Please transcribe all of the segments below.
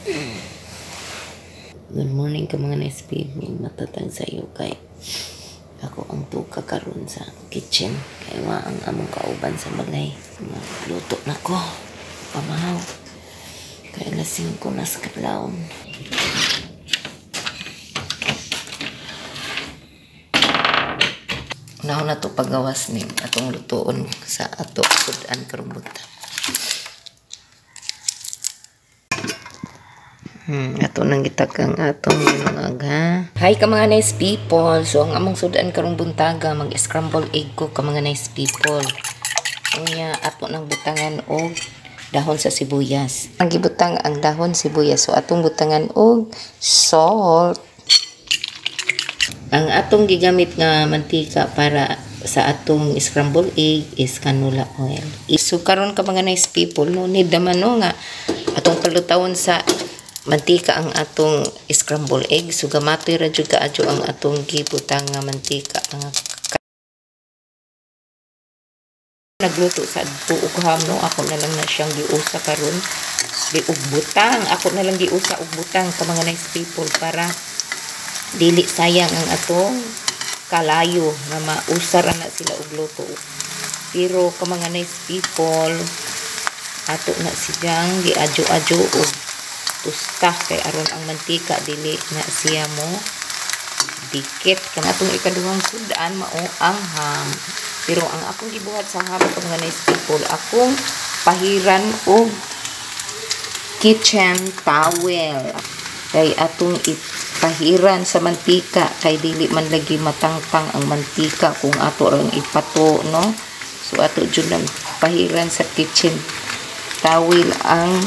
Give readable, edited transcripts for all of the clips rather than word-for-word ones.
Good morning ka mga nice people. Matatag sa iyo kay ako ang tuka karon sa kitchen. Kay wa ang among kauban sa balay. Luto na ko. Pamahaw. Kay alas 5 na sa kadlawon. Unahon na to pagawas ni atong lutoon sa ato sud-an karong buntag. Ato nang gitakang atong ginungag, ha. Hi ka mga nice people. So ang among sudan karong buntaga, mag-scramble egg ko ka mga nice people. Unya ato nang butangan og dahon sa sibuyas. Ang gibutang ang dahon sibuyas. So atong butangan og salt. Ang atong gigamit nga mantika para sa atong scramble egg is canola oil. So karon ka mga nice people, no need naman no nga atong palutawon sa mantika ang atong scramble egg. So gamatoy ra jud kaadyo ang atong gibutang nga mantika mga nagluto sa adto og ham no, ako na lang na siyang giusa karon di og butang, ako na lang giusa og butang ka mga nice people para dili sayang ang atong kalayo nga mausa ra na sila og luto. Pero ka mga nice people, ato na siyang giadyo-adyo og tusta kay aron ang mantika dili na siya mo dikit. Kan atong ikaduhang sudan mao ang ham. Pero ang akong gibuhat sa ham ka mga nice people, akong pahiran og kitchen towel kay atong ipahiran sa mantika kay dili man lagi matangtang ang mantika kung ato rang ipato, no. So ato jud lang pahiran sa kitchen towel ang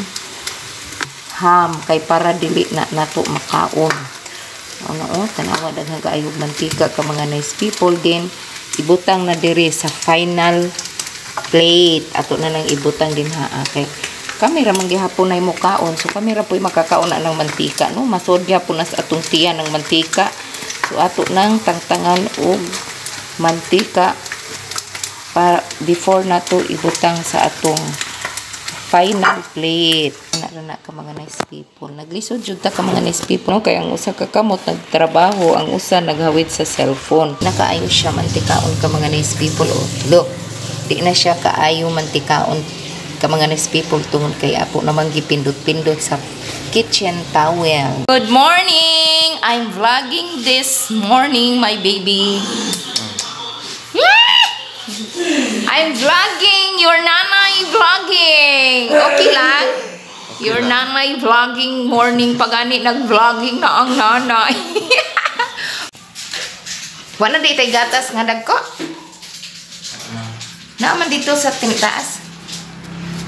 ham kay para dili na nato makaon. Ano oh, tanawa daghang kaayo mantika ka mga nice people. Din ibutang na diri sa final plate. Ato na lang ibutang din ha kay kami ra man gihapon ay mukaon. So kami ra po'y makakaon na ng mantika, no. Masod gyapon na sa atong tiyan ng mantika. So ato nang tangtangan og mantika para before nato ibutang sa atong final plate. Ana na ka mga nice people. Naglisod jud ta ka mga nice people, no? Kay ang usa ka kamot nagtrabaho, ang usa naghawid sa cellphone. Nakaayo siya mantikaon ka mga nice people. Oh, look, di na siya kaayo mantikaon ka mga nice people tungod kay apo namang gipindot-pindot sa kitchen towel. Good morning! I'm vlogging this morning, my baby. I'm vlogging! Your nanay vlogging! Okay lang? Your nanay vlogging morning pa gani nag-vlogging na ang nanay. Wala di tay gatas nga dagko? Naman dito sa tintaas.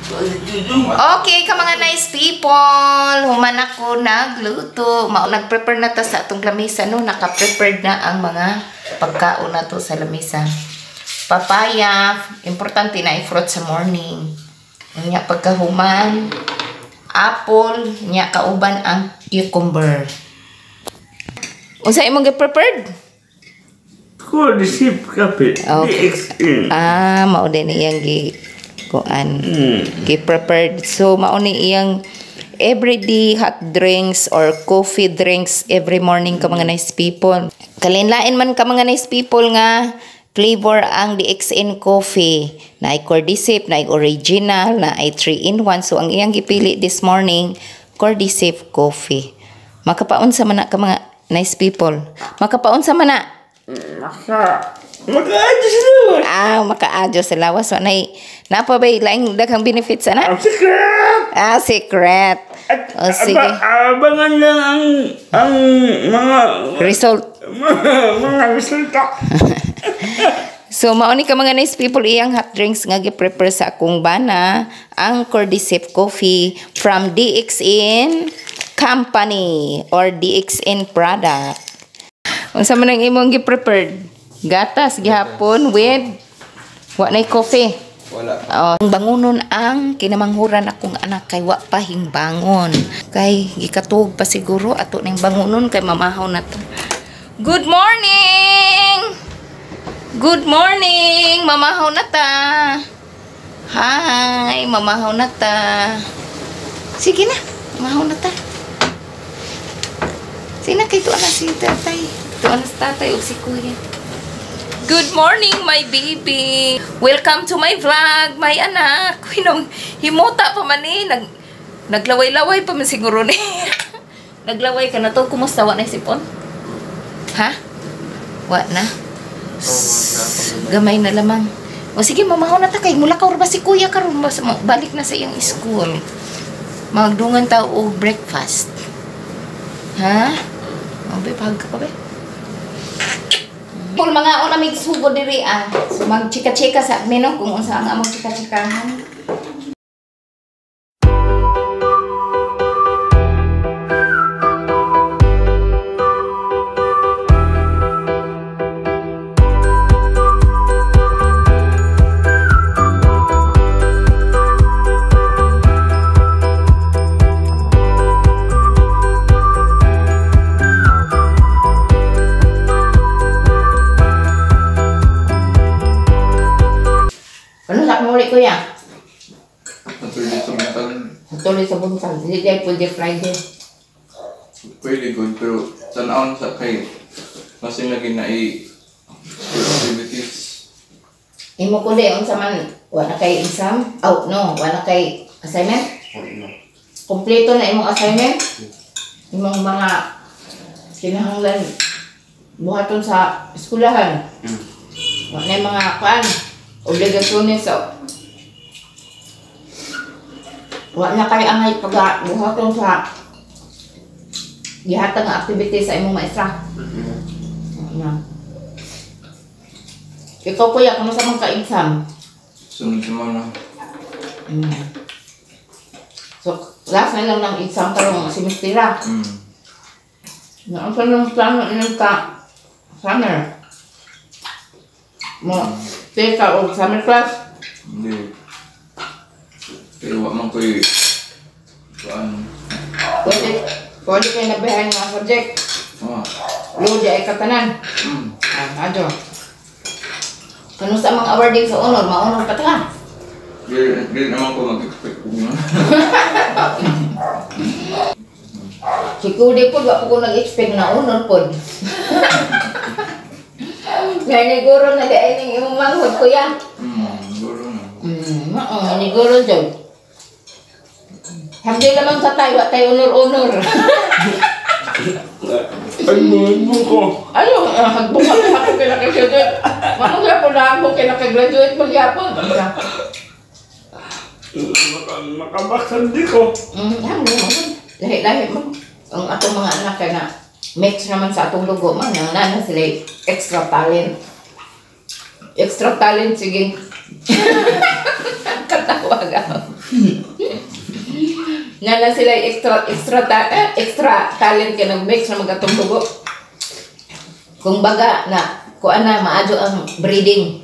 Okay ka mga nice people, human ako nagluto. Mao nag-prepare na ta sa atong lamesa, no. Naka-prepared na ang mga pagkaon nato sa lamesa. Papaya, importante na i-fruit sa morning. Nya pagkahuman, apple, nya kauban ang cucumber. Unsa imong gi-prepared? Cordyceps kape. Okay. DXN. Ah, mao din iyang gi kuan gi-prepared. So mao ni iyang everyday hot drinks or coffee drinks every morning ka mga nice people. Kalinlain man ka mga nice people nga flavor ang DXN coffee. Naay cordyceps, naay original, naay 3-in-1. So ang iyang gipili this morning, cordyceps coffee. Makapaunsa man na ka mga nice people. Makapaunsa man na. Maka-adyo sa lawas. Ah, makaadyo sa lawas. So, nay, napa ba'y laing daghang benefits ana? Ang secret! Ah, secret. At O, sige. Abangan lang ang mga Result. mga resulta. So, mao ni ka mga nice people, iyang hot drinks nga gi-prepare sa akong bana, ang Cordyceps Coffee from DXN Company or DXN product. Unsa man ang imong gi-prepared? Gatas gihapon with wa nay coffee. Wala. Oh, bangunon ang kinamanghuran akong anak kay wa pa hingbangon. Kay gikatuog pa siguro ato ning bangunon kay mamahaw na to. Good morning! Good morning! Mamahaw na ta. Hi, mamahaw na ta. Sige na, mamahaw na ta. Sina kay tuan na si tatay. Tuan na si tatay ug si kuya. Good morning, my baby. Welcome to my vlog, my anak. Uy, nung himuta pa man eh. Naglaway-laway pa man siguro ni. Naglaway ka na to. Kumusta? Wa na sipon? Ha? Wa na? Gamay na lamang. O sige, mamahaw na ta kay mulakaw ra ba si kuya karon balik na sa iyang school. Magdungan ta og breakfast. Ha? O be, pahag ka pa be. Pul mga una mig sugod diri ah. So magchika-chika sa admin no kung unsa ang among chika-chikahan. Kuya? Natuloy sa buntag. Natuloy sa buntag. Hindi tayo pwede Friday. Pwede good, pero tanawon sa kay masing lagi na school activities. Imo ko di, unsa man, wala kay exam? Oh, no, wala kay assignment? Kompleto na imong assignment? Imong mga kinahanglan buhaton sa eskwelahan. Wala na mga kuan, obligasyones sa wala na kay angay pag buhaton sa gihatag nga activity sa imong maestra. Na. Ikaw kuya, kumusta man ka exam? Sunod semana. So last na lang ng exam karong semestera. Na ang kanang plano inyong ka summer? Mo take ka og summer class? Hindi. Pero wa man ko'y kuan. Pwede kayo nabihan mga subject. Oh. Load ay katanan. Adyo. Kano sa mga awarding sa honor, ma-honor pa ta. Dili naman ko mag-expect og yun. Si Kude po, wa po ko nag-expect na honor po. Naniguro na di ay ning imong manghod, kuya. Guro na. Oo, naniguro jud. Hindi naman sa tayo, wa tayo honor-honor. Ay, mo ko. Ano, hagbong ako kinakagraduate. Manong yapon na ako kinakagraduate magyapon. Makabaksan di ko. Lahi-lahi mo. Ang atong mga anak kay na mix naman sa atong dugo man. Nang nana sila extra talent. Extra talent, sige. Katawag ako. Nana sila extra talent kay nag-mix na mag-atong dugo. Kung baga na kuan na maadyo ang breeding.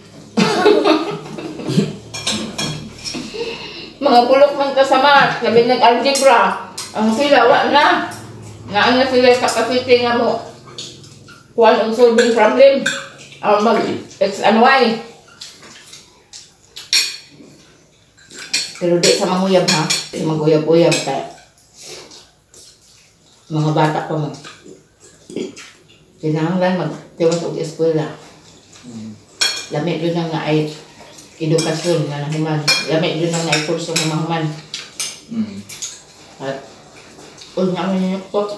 Mga bulok man kasama, labi nag-algebra. Ang sila wa na. Naa na sila capacity nga mo kuan ang solving problem. Ang mag X and Y. Pero di sa manguyab ha. Sa manguyab-uyab tayo. Mga bata pa mo. Kinahanglan magtiwas og eskwela. Lami doon ang naay edukasyon nga nahuman. Lami doon ang naay kurso nga mahuman. At unya man ninyo ko.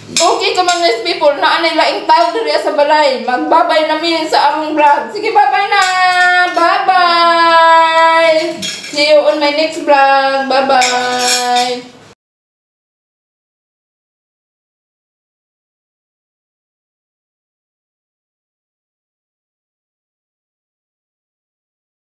Okay ka man nice people, naa nay laing tao diri sa balay. Magbabay na mi sa among vlog. Sige, babay na. Bye-bye. See you on my next vlog. Bye-bye.